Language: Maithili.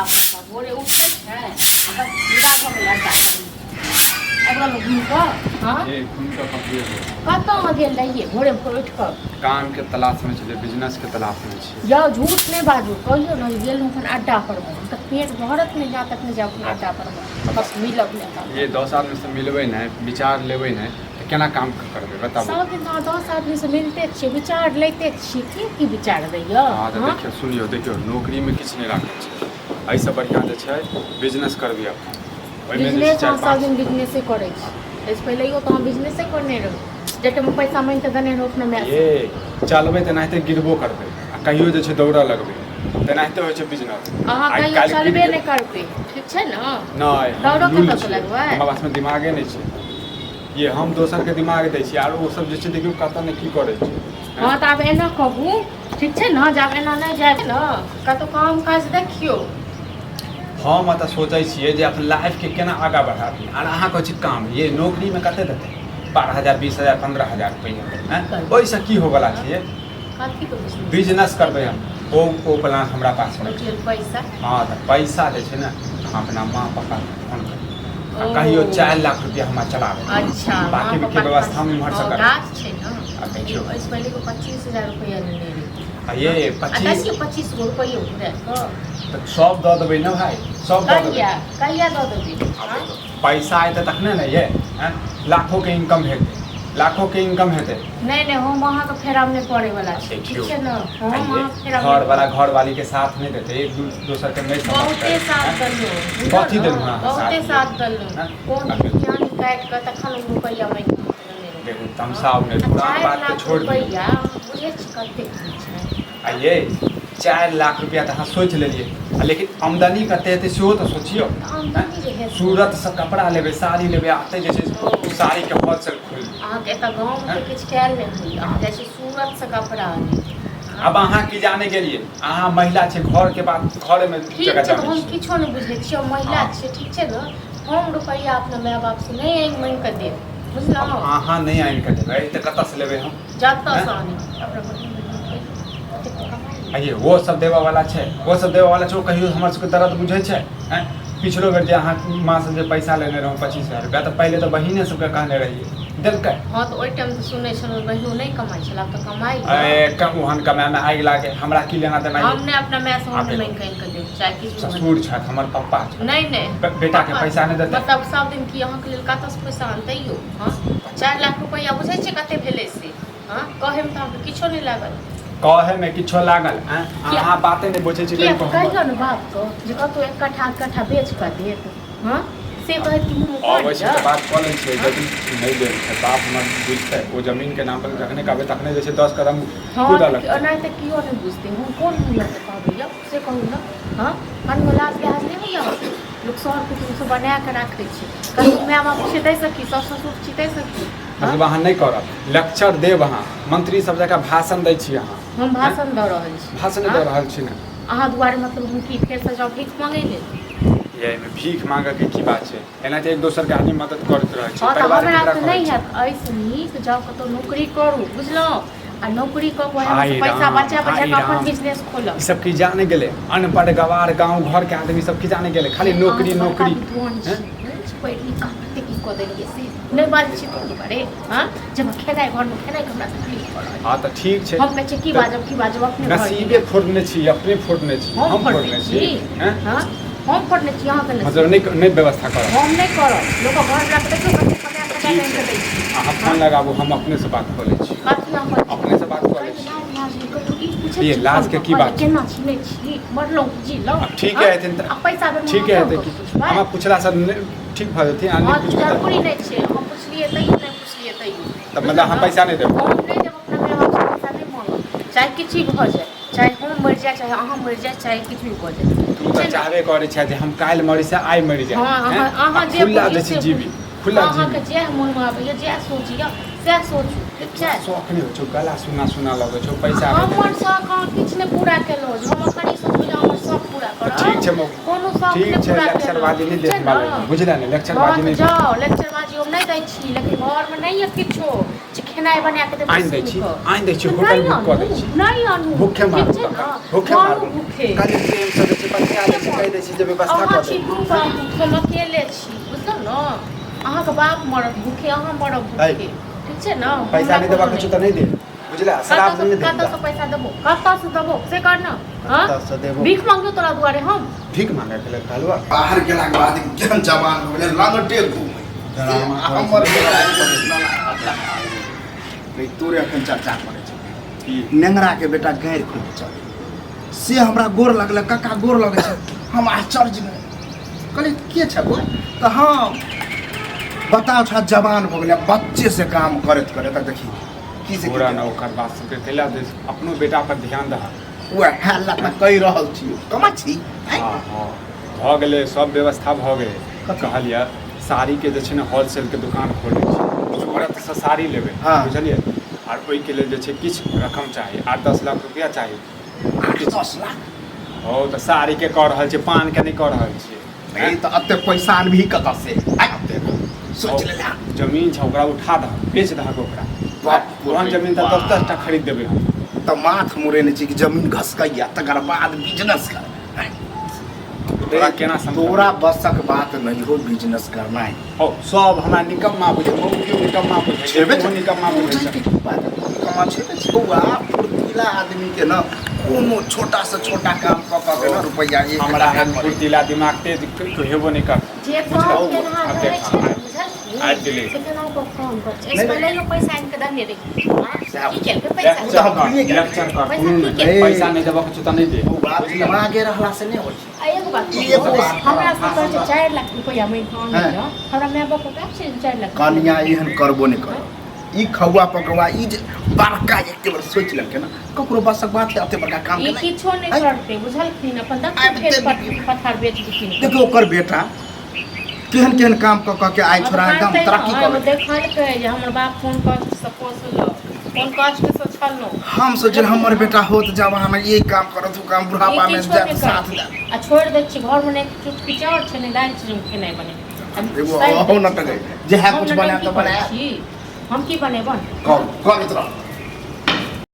पर भोरे उठै छै आ बस विदा भऽ गेल अड्डा पर। आबि गेलहुँ घुमि कऽ। हँ, ये घूम कऽ कम्प्लीट हो। कतऽ अहाँ गेल रहियै भोरे भोर उठि कऽ? काम के तलाश में छलियै, बिजनेस के तलाश में छियै। जाउ, झूठ नहि बाजू, कहियौ ने गेल रहौं एखन अड्डा पर मे। तऽ पेट भरत नहि जा तक नहि जाउ एखन अड्डा पर मे, बस मिलब नहि तऽ। ये 10 आदमी से मिलबै नहि, विचार लेबै नहि तऽ केना काम करबै, बताबू? सब दिन तऽ अहाँ 10 आदमीसँ मिलते छियै, विचार लैते छियै, के की विचार दैया? हँ, तऽ देखियौ, सुनियौ, देखियौ, नौकरीमे किछु नहि राखल छै। एहिसँ बढ़िआँ जे छै बिजनेस करबै अपन, ओहिमे जे छै बिजनेस चारि अहाँ सब पाँच दिन बिजनेसे करै छी। एहिसँ पहिलैयो तऽ अहाँ बिजनेसे करने रहू, जाहि टाइममे पैसा माँगि कऽ देने रहू अपना मायसँ। ये चलबै तेनाहिते गिरबो करबै आ कहियो जे छै दौड़ऽ लगबै, तेनाहिते होइ छै बिजनेस। अहाँ आइ कहियो काल्हि चलबे गिर नहि करबै, ठीक छै ने? नहि, हम दौड़ो लूल कतऽसँ छियै। लगबै? हमरा पासमे दिमागे नहि छै। ये हम दोसरके दिमाग दै छियै आर ओ सब जे छै देखियौ कतऽ ने की करै छै। हँ, तऽ आब एना कहू, ठीक छै ने, जे आब एना नहि जायब ने, कतहु काम काज देखियौ। हम एतऽ सोचै छियै जे अपन लाइफके केना आगाँ बढ़ाबी आर अहाँ कहै छी काम। ये नौकरीमे कते देतै? 12,000, 20,000, 15,000 रुपैआ, आँय, ओहिसँ की होवला छै? ये कथीके बिजनेस? बिजनेस करबै हम, ओ प्लान हमरा पास नहि ओहिके छै। लेल पैसा। हँ, तऽ पैसा जे छै ने, अहाँ अपना माँ पापाके फोन करू आ कहियो 4 लाख रुपया हमरा चला देबै। अच्छा, माँ बाकी के पापा व्यवस्था हम इम्हर से हँ, करबै। गाछ छै ने। आ देखियौ। एहिसँ पहिले 25,000 रुपैआ लेने रही। आ ये आ 25 देखियौ, 25 गो रुपैआ घुरा कऽ। तऽ सब दऽ देबै ने भाय, सब दऽ देबै। कहिया कहिया दऽ देबै? आब आँय? देखो, पैसा एतै तखने ने। ये आँय, लाखोके इनकम हेतै, लाखोके इनकम हेतै। नहि नहि, हम अहाँके फेरामे नहि पड़ै वाला छी, ठीक देखियौ छै ने? हम आइये अहाँके फेरामे घर नहि वाला घरवाली के साथ नहि देतै, एक दू दोसर के नहि समझतै। बहुते साथ आँय? देलहुँ। कथी देलहुँ अहाँ बहुते साथ? साथ देलहुँ। आँय? कोन आ देखू। ज्ञान काटि कऽ तखन हम रुपैआ माँगि कऽ देने रही। देखू, तमसाउ नहि, आ पुरान चारि बात के लाख छोड़ि दियौ। रुपैआ बुझै छी कतेक होइ छै? आ ये 4 लाख रुपया तऽ अहाँ सोचि लेलियै आ लेकिन आमदनी कते हेतै सेहो तऽ सोचियौ। तऽ आमदनी जे हेतै। सूरतसँ कपड़ा लेबै, साड़ी लेबै, आ एतै जे छै साड़ीके होलसेल खोलि लेबै। अहाँके एतऽ गाँवमे तऽ किछु कयल नहि होइए, अहाँ जाइ छी सूरतसँ कपड़ा आनै। आब अहाँ की जाने गेलियै? अहाँ महिला छै, घरके बात घरेमे ठीक जगह छै, तऽ जानै हम छियै। किछो नहि बुझै छियै, हम महिला छियै, ठीक छै ने? हम रुपैआ अपना माय बापसँ नहि आनि माँगि कऽ देब, बुझलहुँ? अहाँ नहि आनि कऽ देबै तऽ कतऽसँ लेबै हम? जतऽसँ आनी, अपना बहिन बहिन कहियौ, कतेक तऽ कमाइ। आइये ओ सब देबऽ वाला छै, ओ सब देबऽ वाला छै? ओ कहियो हमर सबके दर्द बुझै छै? आँय, पिछलो बेर जे अहाँ माँ से जे पैसा लेने रहौं 25,000 रुपया, तऽ पहिले तऽ बहिने सबके कहने रहियै, देलकै? हँ, तऽ ओहि टाइम तऽ सुनै छलहुँ बहिनो नहि कमाइ छल, आब तऽ कमाइ। ए, कम ओहन कमाइमे आगि लागे, हमरा की लेना देना? हम ये नहि अपना माय से हम आब नहि देखो। माँगि कऽ आनि कऽ देब, चाहे किछु भऽ जाय। ससुर छथि हमर, पप्पा छथि। नहि नहि। बेटाके पैसा नहि देतै? मतलब सब दिन की अहाँके लेल कतऽसँ पैसा आनतै यौ? हँ, 4 लाख रुपैआ बुझै छियै कते भेलै से? हँ, कहैमे तऽ अहाँके किछो नहि लागल। कहैमे किछो लागल? आँय, किया? अहाँ बाते नहि बुझै छी। किया कहियो हमर। कहियौ ने बापके जे कतहु एक कट्ठा आध कट्ठा बेच कऽ देत। हँ, से कहैत कि मुँह अबै छै तऽ कऽ बात कऽ लै छियै। यदि नहि देल छै, बाप हमर बुझतै? ओ जमीनके नाम पर जखने कहबै तखने जे छै 10 कदम हँ, कूदऽ तऽ लगतै। ओनाहि तऽ केओ नहि बुझतै, हम कोन मुँह लऽ कऽ कहबै यौ, से कहू ने? हँ, कनियो लाज लिहाज नहि होइए अहाँके? लोक सर कुटुम्बसँ बना कऽ राखै छै। कनि माय बाप छै ताहिसँ की, साउस ससुर छी ताहिसँ की? हँ? मतलब अहाँ नहि करब, लेक्चर देब अहाँ, मंत्री सब जकाँ भाषण दै छी अहाँ। हम भाषण दऽ रहल छी? भाषण दऽ रहल छी ने। अहाँ दुआरे मतलब हम की फेरसँ जाउ भीख मांगै लेल? ये एहिमे भीख मांगऽ के की बात छै? एना तऽ एक दोसर के आदमी मदद करैत रहै छै। हँ, तऽ परिवार हमरा केकरा तऽ कहै नहि छै? हैत। एहिसँ नीक जाउ कतहु नौकरी करू, बुझलहुँ? आ नौकरी कऽ कऽ हाय ओएहमे पैसा राम, बचा बचा हाय कऽ अपन राम। बिजनेस खोलब। ई सब की जाने गेलै? अनपढ़ गवार गाँव घर के आदमी सब की जाने गेलै? खाली नौकरी अहाँ तऽ बड़का नौकरी। विद्वान छी। हैं? नहि छी, पढ़ि लिख कऽ कते की कऽ देलियै से नहि बाजै छी तू दुआरे? हँ, जब खेनाइ घरमे खेनाइके हमरा तकलीफ भऽ रहल। हँ, तऽ ठीक छै। हम कहै छियै की तऽ बाजब, की बाजब अपने घर नसीबे फोड़ने छी, अपने फोड़ने छी। हम हम फोड़ने फोड़ने छी? छी, हैं? हँ, हम फोड़ने छी अहाँके नसीब? मतलब नहि नहि व्यवस्था करब? हम नहि करब। लोकक घर वला के देखियौ कते कमाए तऽ खटा ठीक कऽ आनि छै कऽ दै छी। अहाँ फोन लगाबू, हम अपने से बात कऽ लै छी। कथी अहाँ करै छी? अपने से बात कऽ लै छी। लाज लाज नहि कहियौ, ई पूछै ये छी लाज फोन के कऽ की कऽ बात छै? केना छी, नहि छी, मरलहुँ कि जीलहुँ? आब ठीक हँ? हेथिन तऽ आ पैसा बेरमे ठीक अहाँ हेतै फोन कि कऽ पुछबै? हमरा पुछलासँ नहि ठीक भऽ जेथिन आ हँ, नहि पुछबै तऽ जरूरी नहि छै। हम पुछलियै तैयो, नहि पुछलियै तैयो। तऽ मतलब अहाँ पैसा नहि देबै? हम नहि देब, अपना माय बापसँ पैसा नहि मांगब, चाहे किछु भी भऽ जाय, चाहे हम मरि जाय, चाहे अहाँ मरि जाय, चाहे किछु भी भऽ जाय। तू ठीक तऽ छै ने? चाहबे करै छह जे हम काल्हि मरी से आइ मरि जाय। हँ, हैं? अहाँ आ अहाँ जे खुला बुझियौ जे छै से जीवी बुझू। खुला अहाँके जीवी। जएह मोनमे आबैए, जएह सोच यऽ सएह सोचू, ठीक छै? शौख नहि होइ छौ? गला सुना सुना लगै छौ पैसा नहि हमर देबै। शौख अहाँ किछु नहि पूरा केलहुँ जे हम एखन ई सोचबै जे हमर शौख पूरा तऽ करब। ठीक छै कोनो शौख ठीक नहि छै, पूरा केलहुँ, लेक्चरबाजी नहि ठीक दे छै हमरा ने? लग, बुझले ने? हँ, लेक्चरबाजी तऽ नहि दे। जाउ, लेक्चरबाजी हम नहि दै छी, लेकिन घरमे नहि यऽ किछो जे खेनाइ बना कऽ देबै आनि दै सुनि छी, कऽ। आनि दै छी, तऽ होटल नहि बुक कऽ आनू, दै छी। नहि आनू, भूखे ठीक मारू छै तखन, ने? भूखे मारू मारू। भूखे। कनि प्रेमसँ जे छै बतिया लै छी, कहि दै छी जे व्यवस्था अहाँ कऽ छी दे। दू बाप, हम अकेले छी, बुझलहुँ ने? अहाँके बाप मरत भूखे, अहाँ मरब ऐ, भूखे, ठीक छै ने? पैसा हमरा नहि देबा कोनो किछु तऽ नहि दे, बुझला? शराब कतऽसँ नहि दे। कतऽसँ पैसा देबो? कतऽसँ देबो से कर ने। हाँ, कतऽसँ देबो? भीख मांगियो तोरा दुआरे हम? भीख मांगे के लेल कहलुआ? बाहर गेलाके बाद केहन जवान हो गेलै, लंगटे घूमै। ड्रामा करै हमर छै। नहीं, तोरे अखन चर्चा करै छै। की? नेंगराके बेटा गैर खूब चल से हमरा गोर लगलै, काका गोर लगै छै। हम आश्चर्य में कहलियै, के छै बौआ? तऽ हम बताओ छा, जवान भऽ गेलै बच्चे से काम करैत करैत, आ देखी की से पूरा न ओकर बात सबके कैला दे, अपनो बेटा पर ध्यान दह। वएह ला तऽ कहि रहल छी, कमा छी आँय? हँ हँ, भऽ गेलै, सब व्यवस्था भऽ गेलै। कथी? कहलियै साड़ीके जे छै ने होलसेलके दुकान खोलै छी, औरतसँ साड़ी लेबै। बुझलियै? आर ओहिके लेल जे छै किछु रकम चाही, 8-10 लाख रुपया चाही। 8-10 लाख? हो, तऽ साड़ीके कऽ रहल छियै, पानके नहि कऽ रहल छियै। ए, तऽ एते पैसा अनबही कतऽ से आँय? सोच ले ला। जमीन छै, ओकरा उठा दहक, बेच दहक ओकरा। बाप ओहन रे जमीन तऽ बाप। 10-10 टा खरीद देबै हम। तऽ माथ मुड़ेने छी कि जमीन घसकैया तकर बाद बिजनेस कर आँय? तोरा केना समझाबी? तोरा बसक बात नहीं हो बिजनेस करना है। हौ, सब हमरा निकम्मा बुझै, मौगियो निकम्मा बुझै छै, छेबे तोहो निकम्मा बुझै छै। कमा छेबे छै बौआ। फुर्तीला आदमी के ना कोनो छोटा से छोटा काम कऽ कऽ के ना रुपैआ एक हमरा टाका एहन करै। फुर्तीला दिमाग तेज हेबो नहि कर। जे बुझलहुँ? काम केनहार आब रहै देख, छै ने, आबि बुझलही? गेलै। से केनाहु कऽ काम करै छै। एहिसँ नहि, पहिलैयो पैसा आनि कऽ देने रही। हाँ? सएह। की केलकै पैसा? ओ तऽ हम भुलिए गेलियै। लेक्चर कर। पैसा कोनो की नहि। केलकै? पैसा नहि देबऽ किछु तऽ नहि दे। बौआ, दिमागे रहला से नहि होइ छै। आ एगो बात ई कहू, एगो बात। हमरा से कहै छै 4 लाख रुपैआ महीना आनैए। हमरा माय बाप के छै 4 लाख। कनिया एहन करबो नहि करब। ई खौआ पकौआ ई जे बड़का एके बेर सोचि लेलकै ने, ककरो बसक बात है एते बड़का काम ई केनाइ? किछो नहि आँय? करतै, बुझलखिन? अपन आब देखियौ खेत पथार बेच देथिन। देखियौ, ओकर बेटा केहन केहन काम कऽ कऽ के आइ छोड़ा एकदम करतै तरक्की ने, कऽ लेलकै। देखलकै जे हमर बाप कोन कष्टसँ पोसलक, कोन कष्टसँ छलहुँ। हम सोचल हमर बेटा होत जवान, ये काम करत ओ काम, बुढ़ापा ई में किछो जायत नहि साथ करतै। देत। आ छोड़ि दै छियै घरमे, नहि चुटकी चाउर छै, नहि दालि छै जे हम खेनाइ बनेबै। एगो अहू नटक है, जेहे हम कुछ बनायब नौटंकी तऽ करै बनायब। छी? हम की बनेबन? कम कम इतना।